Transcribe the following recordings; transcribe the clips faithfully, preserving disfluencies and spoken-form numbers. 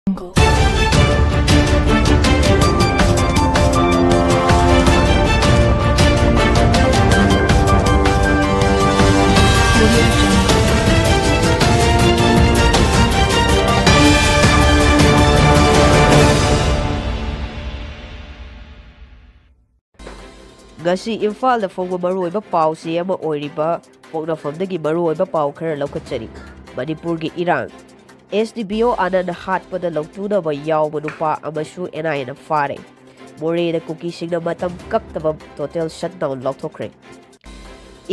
ꯉꯁꯤ ꯏꯝꯐꯥꯜꯗ ꯐꯣꯡꯕ ꯃꯔꯨꯑꯣꯏꯕ ꯄꯥꯎꯆꯦ ꯑꯃ ꯑꯣꯏꯔꯤꯕ ꯄꯣꯛꯅꯐꯝꯗꯒꯤ ꯃꯔꯨꯑꯣꯏꯕ ꯄꯥꯎ ꯈꯔ ꯂꯧꯈꯠꯆꯔꯤ꯫ ꯃꯅꯤꯄꯨꯔꯒꯤ ꯏꯔꯥꯡ꯫ ꯑꯦꯁ ꯗꯤ ꯄꯤ ꯑꯣ ꯑꯅꯟ ꯍꯥꯠꯄꯗ ꯂꯧꯇꯨꯅꯕ ꯌꯥꯎꯕ ꯅꯨꯄꯥ ꯑꯃꯁꯨ ꯑꯦꯟ ꯑꯥꯏ ꯑꯦꯅ ꯐꯥꯔꯦ꯫ ꯃꯣꯔꯦꯗ ꯀꯨꯀꯤꯁꯤꯡꯅ ꯃꯇꯝ ꯀꯛꯇꯕ total shutdown ꯂꯥꯎꯊꯣꯛꯈ꯭ꯔꯦ꯫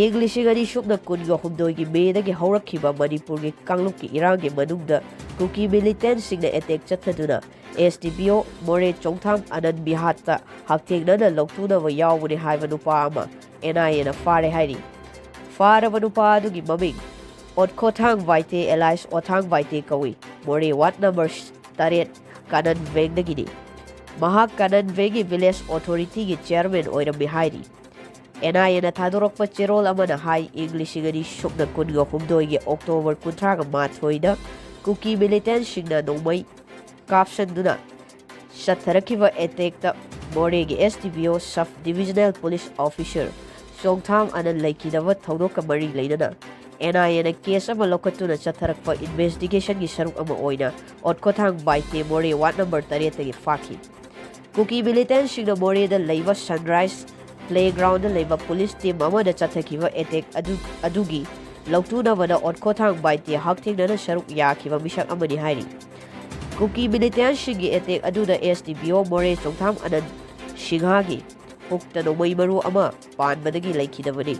ꯏꯪ ꯂꯤꯁꯤꯡ ꯑꯅꯤ ꯁꯨꯞꯅ ꯀꯨꯟꯒ ꯍꯨꯝꯗꯣꯏꯒꯤ ꯃꯦꯗꯒꯤ ꯍꯧꯔꯛꯈꯤꯕ ꯃꯅꯤꯄꯨꯔꯒꯤ ꯀꯥꯡꯂꯨꯞꯀꯤ ꯏꯔꯥꯡꯒꯤ ꯃꯅꯨꯡꯗ ꯀꯨꯀꯤ militantꯁꯤꯡꯅ attack ꯆꯠꯊꯗꯨꯅ ꯑꯦꯁ ꯗꯤ ꯄꯤ ꯑꯣ ꯃꯣꯔꯦ ꯆꯣꯡꯊꯥꯝ ꯑꯅꯟ ꯃꯤꯍꯥꯠꯇ ꯍꯛꯊꯦꯡꯅꯅ ꯂꯧꯇꯨꯅꯕ ꯌꯥꯎꯕꯅꯤ ꯍꯥꯏꯕ ꯅꯨꯄꯥ ꯑꯃ ꯑꯦꯟ ꯑꯥꯏ ꯑꯦꯅ ꯐꯥꯔꯦ ꯍꯥꯏꯔꯤ꯫ ꯐꯥꯔꯕ ꯅꯨꯄꯥ ꯑꯗꯨꯒꯤ ꯃꯃꯤꯡ ꯑꯣꯠꯈꯣꯊꯥꯡ ꯚꯥꯏꯇꯦ alias ꯑꯣꯊꯥꯡ ꯚꯥꯏꯇꯦ ꯀꯧꯏ꯫ ꯃꯣꯔꯦ ward number ꯇꯔꯦꯠ ꯀꯥꯅꯟ ꯚꯦꯡꯗꯒꯤꯅꯤ꯫ ꯃꯍꯥꯛ ꯀꯥꯅꯟ ꯚꯦꯡꯒꯤ village authorityꯒꯤ chairman ꯑꯣꯏꯔꯝꯃꯤ ꯍꯥꯏꯔꯤ꯫ ꯑꯦꯟ ꯑꯥꯏ ꯑꯦꯅ ꯊꯥꯗꯣꯔꯛꯄ ꯆꯦꯔꯣꯜ ꯑꯃꯅ ꯍꯥꯏ, ꯏꯪ ꯂꯤꯁꯤꯡ ꯑꯅꯤ ꯁꯨꯞꯅ ꯀꯨꯟꯒ ꯍꯨꯝꯗꯣꯏꯒꯤ ꯑꯣꯛꯇꯣꯕꯔ ꯀꯨꯟꯊ꯭ꯔꯥꯒ ꯃꯥꯊꯣꯏꯗ ꯀꯨꯀꯤ militantꯁꯤꯡꯅ ꯅꯣꯡꯃꯩ ꯀꯥꯞꯁꯟꯗꯨꯅ ꯆꯠꯊꯔꯛꯈꯤꯕ attackꯇ ꯃꯣꯔꯦꯒꯤ ꯑꯦꯁ ꯗꯤ ꯄꯤ ꯑꯣ sub divisional police officer ꯆꯣꯡꯊꯥꯝ ꯑꯅꯟ ꯂꯩꯈꯤꯗꯕ ꯊꯧꯗꯣꯛꯀ ꯃꯔꯤ ꯂꯩꯅꯅ ꯑꯦꯟ ꯑꯥꯏ ꯑꯦꯅ case ꯑꯃ ꯂꯧꯈꯠꯇꯨꯅ ꯆꯠꯊꯔꯛꯄ investigationꯒꯤ ꯁꯔꯨꯛ ꯑꯃ ꯑꯣꯏꯅ ꯑꯣꯠꯈꯣꯊꯥꯡ ꯚꯥꯏꯇꯦ ꯃꯣꯔꯦ ward number ꯇꯔꯦꯠꯇꯒꯤ ꯐꯥꯈꯤ꯫ ꯀꯨꯀꯤ militantꯁꯤꯡꯅ ꯃꯣꯔꯦꯗ ꯂꯩꯕ Sunrise playgroundꯗ ꯂꯩꯕ police team ꯑꯃꯗ ꯆꯠꯊꯈꯤꯕ attack ꯑꯗꯨ, ꯑꯗꯨꯒꯤ ꯂꯧꯇꯨꯅꯕꯗ ꯑꯣꯠꯈꯣꯊꯥꯡ ꯚꯥꯏꯇꯦ ꯍꯛꯊꯦꯡꯅꯅ ꯁꯔꯨꯛ ꯌꯥꯈꯤꯕ ꯃꯤꯁꯛ ꯑꯃꯅꯤ ꯍꯥꯏꯔꯤ꯫ ꯀꯨꯀꯤ militantꯁꯤꯡꯒꯤ attack ꯑꯗꯨꯗ ꯑꯦꯁ ꯗꯤ ꯄꯤ ꯑꯣ ꯃꯣꯔꯦ ꯆꯣꯡꯊꯥꯝ ꯑꯅꯟ ꯁꯤꯡꯍꯥꯒꯤ ꯄꯨꯛꯇ ꯅꯣꯡꯃꯩ ꯃꯔꯨ ꯑꯃ ꯄꯥꯟꯕꯗꯒꯤ ꯂꯩꯈꯤꯗꯕꯅꯤ꯫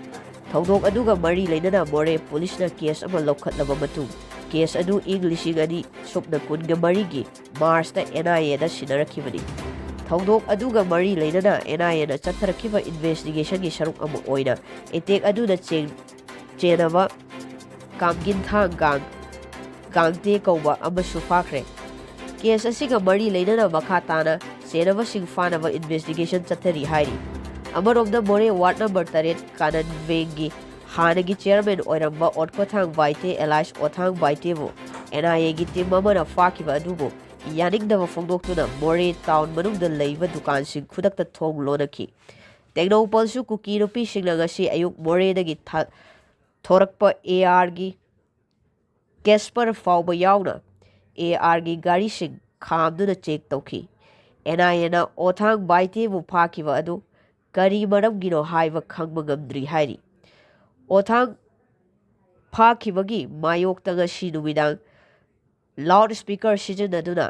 ꯊꯧꯗꯣꯛ ꯑꯗꯨꯒ ꯃꯔꯤ ꯂꯩꯅꯅ ꯃꯣꯔꯦ policeꯅ case ꯑꯃ ꯂꯧꯈꯠꯂꯕ ꯃꯇꯨꯡ, case ꯑꯗꯨ ꯏꯪ ꯂꯤꯁꯤꯡ ꯑꯅꯤ ꯁꯨꯞꯅ ꯀꯨꯟꯒ ꯃꯔꯤꯒꯤ Marchꯇ ꯑꯦꯟ ꯑꯥꯏ ꯑꯦꯗ ꯁꯤꯟꯅꯔꯛꯈꯤꯕꯅꯤ꯫ ꯊꯧꯗꯣꯛ ꯑꯗꯨꯒ ꯃꯔꯤ ꯂꯩꯅꯅ ꯑꯦꯟ ꯑꯥꯏ ꯑꯦꯅ ꯆꯠꯊꯔꯛꯈꯤꯕ investigationꯒꯤ ꯁꯔꯨꯛ ꯑꯃ ꯑꯣꯏꯅ attack ꯑꯗꯨꯗ ꯆꯦꯡ-, ꯆꯦꯟꯅꯕ ꯀꯥꯝꯒꯤꯟꯊꯥꯡ ꯒꯥꯡ-, ꯒꯥꯡꯇꯦ ꯀꯧꯕ ꯑꯃꯁꯨ ꯐꯥꯈ꯭ꯔꯦ꯫ Case ꯑꯁꯤꯒ ꯃꯔꯤ ꯂꯩꯅꯅ ꯃꯈꯥ ꯇꯥꯅ ꯆꯦꯟꯅꯕꯁꯤꯡ ꯐꯥꯅꯕ investigation ꯆꯠꯊꯔꯤ ꯍꯥꯏꯔꯤ꯫ ꯑꯃꯔꯣꯝꯗ ꯃꯣꯔꯦ ward number ꯇꯔꯦꯠ ꯀꯥꯅꯟ ꯚꯦꯡꯒꯤ ꯍꯥꯟꯅꯒꯤ chairman ꯑꯣꯏꯔꯝꯕ ꯑꯣꯠꯈꯣꯊꯥꯡ ꯚꯥꯏꯇꯦ alias ꯑꯣꯊꯥꯡ ꯚꯥꯏꯇꯦꯕꯨ ꯑꯦꯟ ꯑꯥꯏ ꯑꯦꯒꯤ ꯇꯤꯝ ꯑꯃꯅ ꯐꯥꯈꯤꯕ ꯑꯗꯨꯕꯨ ꯌꯥꯅꯤꯡꯗꯕ ꯐꯣꯡꯗꯣꯛꯇꯨꯅ ꯃꯣꯔꯦ ꯇꯥꯎꯟ ꯃꯅꯨꯡꯗ ꯂꯩꯕ ꯗꯨꯀꯥꯟꯁꯤꯡ ꯈꯨꯗꯛꯇ ꯊꯣꯡ ꯂꯣꯟꯅꯈꯤ꯫ ꯇꯦꯡꯅꯧꯄꯜꯁꯨ ꯀꯨꯀꯤ ꯅꯨꯄꯤꯁꯤꯡꯅ ꯉꯁꯤ ꯑꯌꯨꯛ ꯃꯣꯔꯦꯗꯒꯤ ꯊ-, ꯊꯣꯔꯛꯄ ꯑꯦ ꯑꯥꯔꯒꯤ ꯀꯦꯁꯄꯔ ꯐꯥꯎꯕ ꯌꯥꯎꯅ ꯑꯦ ꯑꯥꯔꯒꯤ ꯒꯥꯔꯤꯁꯤꯡ ꯈꯥꯝꯗꯨꯅ ꯆꯦꯛ ꯇꯧꯈꯤ꯫ ꯑꯦꯟ ꯑꯥꯏ ꯑꯦꯅ ꯑꯣꯊꯥꯡ ꯕꯥꯏꯇꯦꯕꯨ ꯐꯥꯈꯤꯕ ꯑꯗꯨ ꯀꯔꯤ ꯃꯔꯝꯒꯤꯅꯣ ꯍꯥꯏꯕ ꯈꯪꯕ ꯉꯝꯗ꯭ꯔꯤ ꯍꯥꯏꯔꯤ꯫ ꯑꯣꯊꯥꯡ ꯐꯥꯈꯤꯕꯒꯤ ꯃꯥꯌꯣꯛꯇ ꯉꯁꯤ ꯅꯨꯃꯤꯗꯥꯡ ꯂꯥꯎꯗ ꯁ꯭ꯄꯤꯀꯔ ꯁꯤꯖꯤꯟꯅꯗꯨꯅ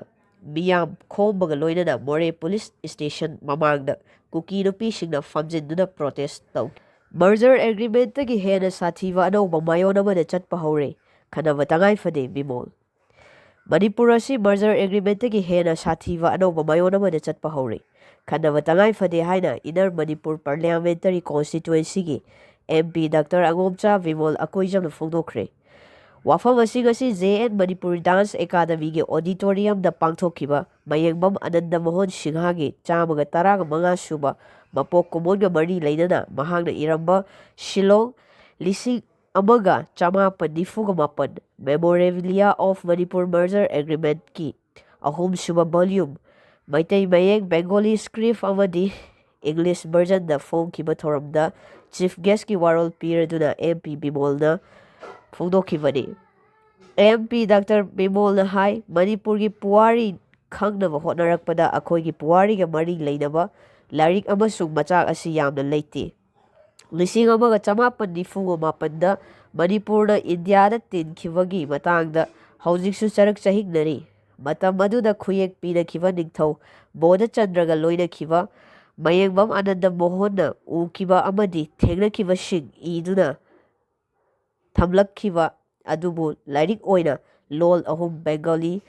ꯃꯤꯌꯥꯝ ꯈꯣꯝꯕꯒ ꯂꯣꯏꯅꯅ ꯃꯣꯔꯦ ꯄꯨꯂꯤꯁ ꯁ꯭ꯇꯦꯁꯟ ꯃꯃꯥꯡꯗ ꯀꯨꯀꯤ ꯅꯨꯄꯤꯁꯤꯡꯅ ꯐꯝꯖꯤꯟꯗꯨꯅ ꯄ꯭ꯔꯣꯇꯦꯁ ꯇꯧꯈꯤ꯫ ꯃꯔꯖꯔ ꯑꯦꯒ꯭ꯔꯤꯃꯦꯟꯠꯇꯒꯤ ꯍꯦꯟꯅ ꯁꯥꯊꯤꯕ ꯑꯅꯧꯕ ꯃꯥꯏꯑꯣꯟ ꯑꯃꯗ ꯆꯠꯄ ꯍꯧꯔꯦ꯫ ꯈꯟꯅꯕ ꯇꯉꯥꯏ ꯐꯗꯦ, ꯕꯤꯃꯣꯜ꯫ ꯃꯅꯤꯄꯨꯔ ꯑꯁꯤ ꯃꯔꯖꯔ ꯑꯦꯒ꯭ꯔꯤꯃꯦꯟꯠꯇꯒꯤ ꯍꯦꯟꯅ ꯁꯥꯊꯤꯕ ꯑꯅꯧꯕ ꯃꯥꯏꯑꯣꯟ ꯑꯃꯗ ꯆꯠꯄ ꯍꯧꯔꯦ꯫ ꯈꯟꯅꯕ ꯇꯉꯥꯏ ꯐꯗꯦ ꯍꯥꯏꯅ ꯏꯟꯅꯔ ꯃꯅꯤꯄꯨꯔ ꯄꯥꯔꯂꯤꯌꯥꯃꯦꯟꯇꯔꯤ ꯀꯣꯟꯁꯇꯤꯇ꯭ꯋꯦꯟꯁꯤꯒꯤ M P doctor Angomcha Bimol ꯑꯀꯣꯏꯖꯝꯅ ꯐꯣꯡꯗꯣꯛꯈ꯭ꯔꯦ꯫ ꯋꯥꯐꯝ ꯑꯁꯤ ꯉꯁꯤ ꯖꯦ ꯑꯦꯟ ꯃꯅꯤꯄꯨꯔꯤ ꯗꯥꯟꯁ ꯑꯦꯀꯥꯗꯃꯤꯒꯤ ꯑꯣꯗꯤꯇꯣꯔꯤꯌꯝꯗ ꯄꯥꯡꯊꯣꯛꯈꯤꯕ ꯃꯌꯦꯡꯕꯝ ꯑꯅꯟꯗ ꯃꯣꯍꯟ ꯁꯤꯡꯍꯒꯤ ꯆꯥꯝꯃꯒ ꯇꯔꯥꯃꯉꯥ ꯁꯨꯕ ꯃꯄꯣꯛ ꯀꯨꯝꯑꯣꯟꯒ ꯃꯔꯤ ꯂꯩꯅꯅ ꯃꯍꯥꯛꯅ ꯏꯔꯝꯕ ꯁꯤꯂꯣꯡ ꯂꯤꯁꯤꯡ ꯑꯃꯒ ꯆꯃꯥꯄꯟ ꯅꯤꯐꯨꯒ ꯃꯥꯄꯟ Memorabilia of Manipur Merger Agreement ꯀꯤ ꯑꯍꯨꯝꯁꯨꯕ volume, ꯃꯩꯇꯩ ꯃꯌꯦꯛ, Bengali script ꯑꯃꯗꯤ English version ꯗ ꯐꯣꯡꯈꯤꯕ ꯊꯧꯔꯝꯗ chief guest ꯀꯤ ꯋꯥꯔꯣꯜ ꯄꯤꯔꯗꯨꯅ ꯑꯦꯝ ꯄꯤ ꯕꯤꯃꯣꯜꯅ ꯐꯣꯡꯗꯣꯛꯈꯤꯕꯅꯤ꯫ ꯑꯦꯝ ꯄꯤ ꯗꯥꯛꯇꯔ ꯕꯤꯃꯣꯜꯅ ꯍꯥꯏ, ꯃꯅꯤꯄꯨꯔꯒꯤ ꯄꯨꯋꯥꯔꯤ ꯈꯪꯅꯕ ꯍꯣꯠꯅꯔꯛꯄꯗ ꯑꯩꯈꯣꯏꯒꯤ ꯄꯨꯋꯥꯔꯤꯒ ꯃꯔꯤ ꯂꯩꯅꯕ ꯂꯥꯏꯔꯤꯛ ꯑꯃꯁꯨꯡ ꯃꯆꯥꯛ ꯑꯁꯤ ꯌꯥꯝꯅ ꯂꯩꯇꯦ꯫ ꯂꯤꯁꯤꯡ ꯑꯃꯒ ꯆꯃꯥꯄꯟ ꯅꯤꯐꯨ ꯃꯥꯄꯟꯗ ꯃꯅꯤꯄꯨꯔꯅ ꯏꯟꯗꯤꯌꯥꯗ ꯇꯤꯟꯈꯤꯕꯒꯤ ꯃꯇꯥꯡꯗ ꯍꯧꯖꯤꯛꯁꯨ ꯆꯔꯛ ꯆꯍꯤꯛꯅꯔꯤ꯫ ꯃꯇꯝ ꯑꯗꯨꯗ ꯈꯨꯌꯦꯛ ꯄꯤꯅꯈꯤꯕ ꯅꯤꯡꯊꯧ ꯕꯣꯙꯆꯟꯗ꯭ꯔꯒ ꯂꯣꯏꯅꯈꯤꯕ ꯃꯌꯦꯡꯕꯝ ꯑꯅꯟꯗ ꯃꯣꯍꯟꯅ ꯎꯈꯤꯕ ꯑꯃꯗꯤ ꯊꯦꯡꯅꯈꯤꯕꯁꯤꯡ ꯏꯗꯨꯅ ꯊꯝꯂꯛꯈꯤꯕ ꯑꯗꯨꯕꯨ ꯂꯥꯏꯔꯤꯛ ꯑꯣꯏꯅ ꯂꯣꯜ ꯑꯍꯨꯝ, Bengali,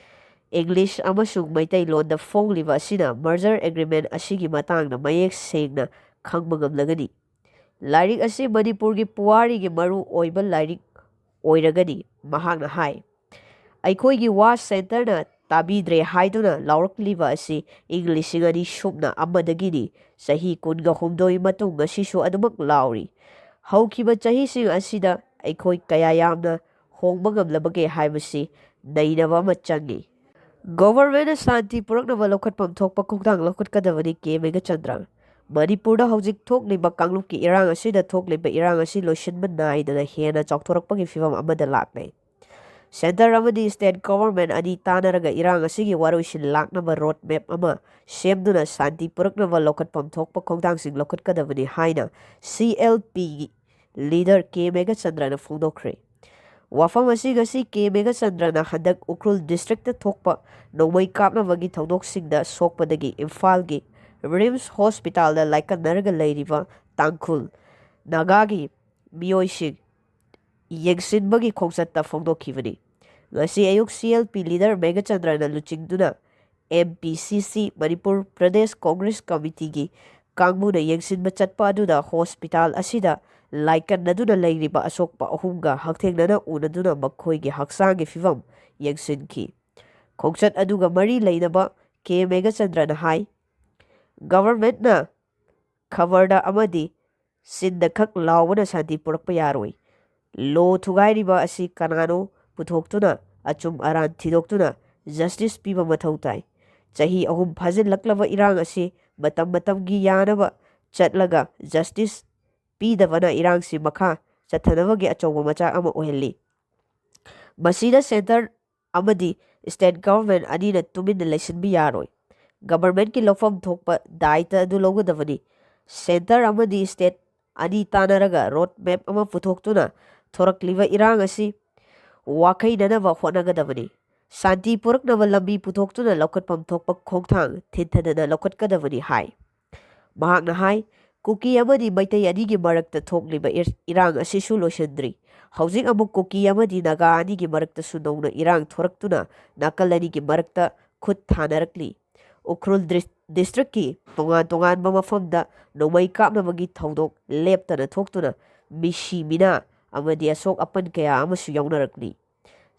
English ꯑꯃꯁꯨꯡ ꯃꯩꯇꯩꯂꯣꯟꯗ ꯐꯣꯡꯂꯤꯕ ꯑꯁꯤꯅ merger agreement ꯑꯁꯤꯒꯤ ꯃꯇꯥꯡꯗ ꯃꯌꯦꯛ ꯁꯦꯡꯅ ꯈꯪꯕ ꯉꯝꯂꯒꯅꯤ꯫ ꯂꯥꯏꯔꯤꯛ ꯑꯁꯤ ꯃꯅꯤꯄꯨꯔꯒꯤ ꯄꯨꯋꯥꯔꯤꯒꯤ ꯃꯔꯨ ꯑꯣꯏꯕ ꯂꯥꯏꯔꯤꯛ ꯑꯣꯏꯔꯒꯅꯤ, ꯃꯍꯥꯛꯅ ꯍꯥꯏ꯫ ꯑꯩꯈꯣꯏꯒꯤ ꯋꯥ ꯁꯦꯟꯇꯔꯅ ꯇꯥꯕꯤꯗ꯭ꯔꯦ ꯍꯥꯏꯗꯨꯅ ꯂꯥꯎꯔꯛꯂꯤꯕ ꯑꯁꯤ ꯏꯪ ꯂꯤꯁꯤꯡ ꯑꯅꯤ ꯁꯨꯞꯅ ꯑꯃꯗꯒꯤꯅꯤ꯫ ꯆꯍꯤ ꯀꯨꯟꯒ ꯍꯨꯝꯗꯣꯏ ꯃꯇꯨꯡ ꯉꯁꯤꯁꯨ ꯑꯗꯨꯃꯛ ꯂꯥꯎꯔꯤ꯫ ꯍꯧꯈꯤꯕ ꯆꯍꯤꯁꯤꯡ ꯑꯁꯤꯗ ꯑꯩꯈꯣꯏ ꯀꯌꯥ ꯌꯥꯝꯅ ꯍꯣꯡꯕ ꯉꯝꯂꯕꯒꯦ ꯍꯥꯏꯕꯁꯤ ꯅꯩꯅꯕ ꯑꯃ ꯆꯪꯏ꯫ ꯒꯣꯚꯔꯟꯃꯦꯟꯠꯅ ꯁꯥꯟꯇꯤ ꯄꯨꯔꯛꯅꯕ ꯂꯧꯈꯠꯐꯝ ꯊꯣꯛꯄ ꯈꯣꯡꯊꯥꯡ ꯂꯧꯈꯠꯀꯗꯕꯅꯤ, ꯀꯦ ꯃꯦꯘꯆꯟꯗ꯭ꯔ꯫ ꯃꯅꯤꯄꯨꯔꯗ ꯍꯧꯖꯤꯛ ꯊꯣꯛꯂꯤꯕ ꯀꯥꯡꯂꯨꯞꯀꯤ ꯏꯔꯥꯡ ꯑꯁꯤꯗ ꯊꯣꯛꯂꯤꯕ ꯏꯔꯥꯡ ꯑꯁꯤ ꯂꯣꯏꯁꯤꯟꯕ ꯅꯥꯏꯗꯅ ꯍꯦꯟꯅ ꯆꯥꯎꯊꯣꯔꯛꯄꯒꯤ ꯐꯤꯚꯝ ꯑꯃꯗ ꯂꯥꯛꯂꯦ꯫ ꯁꯦꯟꯇꯔ ꯑꯃꯗꯤ ꯁ꯭ꯇꯦꯠ ꯒꯣꯚꯔꯟꯃꯦꯟꯠ ꯑꯅꯤ ꯇꯥꯟꯅꯔꯒ ꯏꯔꯥꯡ ꯑꯁꯤꯒꯤ ꯋꯥꯔꯣꯏꯁꯤꯟ ꯂꯥꯛꯅꯕ ꯔꯣꯗ ꯃꯦꯞ ꯑꯃ ꯁꯦꯝꯗꯨꯅ ꯁꯥꯟꯇꯤ ꯄꯨꯔꯛꯅꯕ ꯂꯧꯈꯠꯐꯝ ꯊꯣꯛꯄ ꯈꯣꯡꯊꯥꯡꯁꯤꯡ ꯂꯧꯈꯠꯀꯗꯕꯅꯤ ꯍꯥꯏꯅ ꯁꯤ ꯑꯦꯜ ꯄꯤꯒꯤ ꯂꯤꯗꯔ ꯀꯦ ꯃꯦꯘꯆꯟꯗ꯭ꯔꯅ ꯐꯣꯡꯗꯣꯛꯈ꯭ꯔꯦ꯫ ꯋꯥꯐꯝ ꯑꯁꯤ ꯉꯁꯤ ꯀꯦ ꯃꯦꯘꯆꯟꯗ꯭ꯔꯅ ꯍꯟꯗꯛ ꯎꯈ꯭ꯔꯨꯜ ꯗꯤꯁꯇ꯭ꯔꯤꯛꯇ ꯊꯣꯛꯄ ꯅꯣꯡꯃꯩ ꯀꯥꯞꯅꯕꯒꯤ ꯊꯧꯗꯣꯛꯁꯤꯡꯗ ꯁꯣꯛꯄꯗꯒꯤ ꯏꯝꯐꯥꯜꯒꯤ ꯔꯤꯝꯁ ꯍꯣꯁꯄꯤꯇꯥꯜꯗ ꯂꯥꯏꯀꯠꯅꯔꯒ ꯂꯩꯔꯤꯕ ꯇꯥꯡꯈꯨꯜ ꯅꯥꯒꯥꯒꯤ ꯃꯤꯑꯣꯏꯁꯤꯡ ꯌꯦꯡꯁꯤꯟꯕꯒꯤ ꯈꯣꯡꯆꯠꯇ ꯐꯣꯡꯗꯣꯛꯈꯤꯕꯅꯤ꯫ ꯉꯁꯤ ꯑꯌꯨꯛ ꯁꯤ ꯑꯦꯜ ꯄꯤ ꯂꯤꯗꯔ ꯃꯦꯘꯆꯟꯗ꯭ꯔꯅ ꯂꯨꯆꯤꯡꯗꯨꯅ ꯑꯦꯝ ꯄꯤ ꯁꯤ ꯁꯤ, ꯃꯅꯤꯄꯨꯔ ꯄ꯭ꯔꯗꯦꯁ ꯀꯣꯡꯒ꯭ꯔꯦꯁ ꯀꯃꯤꯇꯤꯒꯤ ꯀꯥꯡꯕꯨꯅ ꯌꯦꯡꯁꯤꯟꯕ ꯆꯠꯄ ꯑꯗꯨꯗ ꯍꯣꯁꯄꯤꯇꯥꯜ ꯑꯁꯤꯗ ꯂꯥꯏꯀꯠꯅꯗꯨꯅ ꯂꯩꯔꯤꯕ ꯑꯁꯣꯛꯄ ꯑꯍꯨꯝꯒ ꯍꯛꯊꯦꯡꯅꯅ ꯎꯅꯗꯨꯅ ꯃꯈꯣꯏꯒꯤ ꯍꯛꯆꯥꯡꯒꯤ ꯐꯤꯚꯝ ꯌꯦꯡꯁꯤꯟꯈꯤ꯫ ꯈꯣꯡꯆꯠ ꯑꯗꯨꯒ ꯃꯔꯤ ꯂꯩꯅꯕ ꯀꯦ ꯃꯦꯘꯆꯟꯗ꯭ꯔꯅ ꯍꯥꯏ, ꯒꯚꯔꯟꯃꯦꯟꯠꯅ ꯈꯕꯔꯗ ꯑꯃꯗꯤ ꯆꯤꯟꯗ ꯈꯛ ꯂꯥꯎꯕꯅ ꯁꯥꯟꯇꯤ ꯄꯨꯔꯛꯄ ꯌꯥꯔꯣꯏ꯫ ꯂꯣ ꯊꯨꯒꯥꯏꯔꯤꯕ ꯑꯁꯤ ꯀꯅꯥꯅꯣ ꯄꯨꯊꯣꯛꯇꯨꯅ ꯑꯆꯨꯝ ꯑꯔꯥꯟ ꯊꯤꯗꯣꯛꯇꯨꯅ ꯖꯁꯇꯤꯁ ꯄꯤꯕ ꯃꯊꯧ ꯇꯥꯏ꯫ ꯆꯍꯤ ꯑꯍꯨꯝ ꯐꯥꯖꯤꯜꯂꯛꯂꯕ ꯏꯔꯥꯡ ꯑꯁꯤ ꯃꯇꯝ ꯃꯇꯝꯒꯤ ꯌꯥꯅꯕ ꯆꯠꯂꯒ ꯖꯁꯇꯤꯁ ꯄꯤꯗꯕꯅ ꯏꯔꯥꯡꯁꯤ ꯃꯈꯥ ꯆꯠꯊꯅꯕꯒꯤ ꯑꯆꯧꯕ ꯃꯆꯥꯛ ꯑꯃ ꯑꯣꯏꯍꯜꯂꯤ꯫ ꯃꯁꯤꯗ ꯁꯦꯟꯇꯔ ꯑꯃꯗꯤ ꯁ꯭ꯇꯦꯠ ꯒꯚꯔꯟꯃꯦꯟꯠ ꯑꯅꯤꯅ ꯇꯨꯃꯤꯟꯅ ꯂꯩꯁꯤꯟꯕ ꯌꯥꯔꯣꯏ꯫ ꯒꯚꯔꯟꯃꯦꯟꯠꯀꯤ ꯂꯧꯐꯝ ꯊꯣꯛꯄ ꯗꯥꯏꯇ ꯑꯗꯨ ꯂꯧꯒꯗꯕꯅꯤ꯫ ꯁꯦꯟꯇꯔ ꯑꯃꯗꯤ ꯁ꯭ꯇꯦꯠ ꯑꯅꯤ ꯇꯥꯟꯅꯔꯒ ꯔꯣꯗ ꯃꯦꯞ ꯑꯃ ꯄꯨꯊꯣꯛꯇꯨꯅ ꯊꯣꯔꯛꯂꯤꯕ ꯏꯔꯥꯡ ꯑꯁꯤ ꯋꯥꯈꯩꯅꯅꯕ ꯍꯣꯠꯅꯒꯗꯕꯅꯤ꯫ ꯁꯥꯟꯇꯤ ꯄꯨꯔꯛꯅꯕ ꯂꯝꯕꯤ ꯄꯨꯊꯣꯛꯇꯨꯅ ꯂꯧꯈꯠꯐꯝ ꯊꯣꯛꯄ ꯈꯣꯡꯊꯥꯡ ꯊꯤꯟꯊꯗꯅ ꯂꯧꯈꯠꯀꯗꯕꯅꯤ ꯍꯥꯏ꯫ ꯃꯍꯥꯛꯅ ꯍꯥꯏ, ꯀꯨꯀꯤ ꯑꯃꯗꯤ ꯃꯩꯇꯩ ꯑꯅꯤꯒꯤ ꯃꯔꯛꯇ ꯊꯣꯛꯂꯤꯕ ꯏꯔ-, ꯏꯔꯥꯡ ꯑꯁꯤꯁꯨ ꯂꯣꯏꯁꯤꯟꯗ꯭ꯔꯤ꯫ ꯍꯧꯖꯤꯛ ꯑꯃꯨꯛ ꯀꯨꯀꯤ ꯑꯃꯗꯤ ꯅꯥꯒꯥ ꯑꯅꯤꯒꯤ ꯃꯔꯛꯇꯁꯨ ꯅꯧꯅ ꯏꯔꯥꯡ ꯊꯣꯔꯛꯇꯨꯅ ꯅꯥꯀꯜ ꯑꯅꯤꯒꯤ ꯃꯔꯛꯇ ꯈꯨꯠ ꯊꯥꯅꯔꯛꯂꯤ꯫ ꯎꯈ꯭ꯔꯨꯜ ꯗ꯭ꯔꯤꯁ-, ꯗꯤꯁꯇ꯭ꯔꯤꯛꯀꯤ ꯇꯣꯉꯥꯟ ꯇꯣꯉꯥꯟꯕ ꯃꯐꯝꯗ ꯅꯣꯡꯃꯩ ꯀꯥꯞꯅꯕꯒꯤ ꯊꯧꯗꯣꯛ ꯂꯦꯞꯇꯅ ꯊꯣꯛꯇꯨꯅ ꯃꯤꯁꯤ ꯃꯤꯅꯥ ꯑꯃꯗꯤ ꯑꯁꯣꯛ ꯑꯄꯟ ꯀꯌꯥ ꯑꯃꯁꯨ ꯌꯥꯎꯅꯔꯛꯂꯤ꯫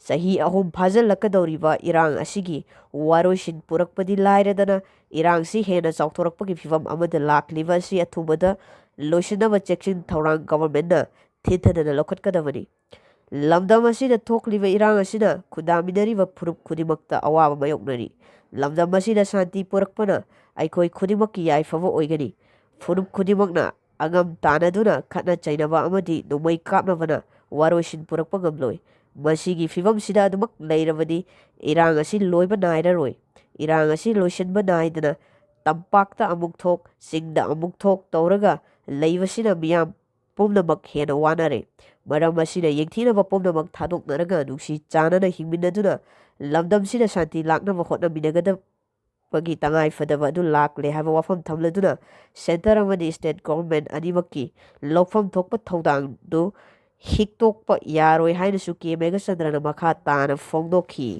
ꯆꯍꯤ ꯑꯍꯨꯝ ꯐꯥꯖꯤꯜꯂꯛꯀꯗꯧꯔꯤꯕ ꯏꯔꯥꯡ ꯑꯁꯤꯒꯤ ꯋꯥꯔꯣꯏꯁꯤꯟ ꯄꯨꯔꯛꯄꯗꯤ ꯂꯥꯏꯔꯗꯅ, ꯏꯔꯥꯡꯁꯤ ꯍꯦꯟꯅ ꯆꯥꯎꯊꯣꯔꯛꯄꯒꯤ ꯐꯤꯚꯝ ꯑꯃꯗ ꯂꯥꯛꯂꯤꯕ ꯑꯁꯤ ꯑꯊꯨꯕꯗ ꯂꯣꯏꯁꯤꯟꯅꯕ ꯆꯦꯛꯁꯤꯟ ꯊꯧꯔꯥꯡ ꯒꯚꯔꯟꯃꯦꯟꯠꯅ ꯊꯤꯟꯊꯗꯅ ꯂꯧꯈꯠꯀꯗꯕꯅꯤ꯫ ꯂꯝꯗꯝ ꯑꯁꯤꯗ ꯊꯣꯛꯂꯤꯕ ꯏꯔꯥꯡ ꯑꯁꯤꯅ ꯈꯨꯟꯗꯥꯃꯤꯟꯅꯔꯤꯕ ꯐꯨꯔꯨꯞ ꯈꯨꯗꯤꯡꯃꯛꯇ ꯑꯋꯥꯕ ꯃꯥꯌꯣꯛꯅꯔꯤ꯫ ꯂꯝꯗꯝ ꯑꯁꯤꯗ ꯁꯥꯟꯇꯤ ꯄꯨꯔꯛꯄꯅ ꯑꯩꯈꯣꯏ ꯈꯨꯗꯤꯡꯃꯛꯀꯤ ꯌꯥꯏꯐꯕ ꯑꯣꯏꯒꯅꯤ꯫ ꯐꯨꯔꯨꯞ ꯈꯨꯗꯤꯡꯃꯛꯅ ꯑꯉꯝ ꯇꯥꯟꯅꯗꯨꯅ ꯈꯠꯅ ꯆꯩꯅꯕ ꯑꯃꯗꯤ ꯅꯣꯡꯃꯩ ꯀꯥꯞꯅꯕꯅ ꯋꯥꯔꯣꯏꯁꯤꯟ ꯄꯨꯔꯛꯄ ꯉꯝꯂꯣꯏ꯫ ꯃꯁꯤꯒꯤ ꯐꯤꯕꯝꯁꯤꯗ ꯑꯗꯨꯃꯛ ꯂꯩꯔꯕꯗꯤ ꯏꯔꯥꯡ ꯑꯁꯤ ꯂꯣꯏꯕ ꯅꯥꯏꯔꯔꯣꯏ꯫ ꯏꯔꯥꯡ ꯑꯁꯤ ꯂꯣꯏꯁꯤꯟꯕ ꯅꯥꯏꯗꯅ ꯇꯝꯄꯥꯛꯇ ꯑꯃꯨꯛ ꯊꯣꯛ, ꯆꯤꯡꯗ ꯑꯃꯨꯛ ꯊꯣꯛ ꯇꯧꯔꯒ ꯂꯩꯕꯁꯤꯅ ꯃꯤꯌꯥꯝ ꯄꯨꯝꯅꯃꯛ ꯍꯦꯟꯅ ꯋꯥꯅꯔꯦ꯫ ꯃꯔꯝ ꯑꯁꯤꯅ ꯌꯦꯡꯊꯤꯅꯕ ꯄꯨꯝꯅꯃꯛ ꯊꯥꯗꯣꯛꯅꯔꯒ ꯅꯨꯡꯁꯤ ꯆꯥꯟꯅꯅ ꯍꯤꯡꯃꯤꯟꯅꯗꯨꯅ ꯂꯝꯗꯝꯁꯤꯗ ꯁꯥꯟꯇꯤ ꯂꯥꯛꯅꯕ ꯍꯣꯠꯅꯃꯤꯟꯅꯒꯗꯕꯒꯤ ꯇꯉꯥꯏ ꯐꯗꯕ ꯑꯗꯨ ꯂꯥꯛꯂꯦ ꯍꯥꯏꯕ ꯋꯥꯐꯝ ꯊꯝꯂꯗꯨꯅ centre ꯑꯃꯗꯤ state government ꯑꯅꯤꯃꯛꯀꯤ ꯂꯧꯐꯝ ꯊꯣꯛꯄ ꯊꯧꯗꯥꯡꯗꯨ ꯍꯤꯛꯇꯣꯛꯄ ꯌꯥꯔꯣꯏ ꯍꯥꯏꯅꯁꯨ ꯀꯦ ꯃꯦꯘꯆꯟꯗ꯭ꯔꯅ ꯃꯈꯥ ꯇꯥꯅ ꯐꯣꯡꯗꯣꯛꯈꯤ꯫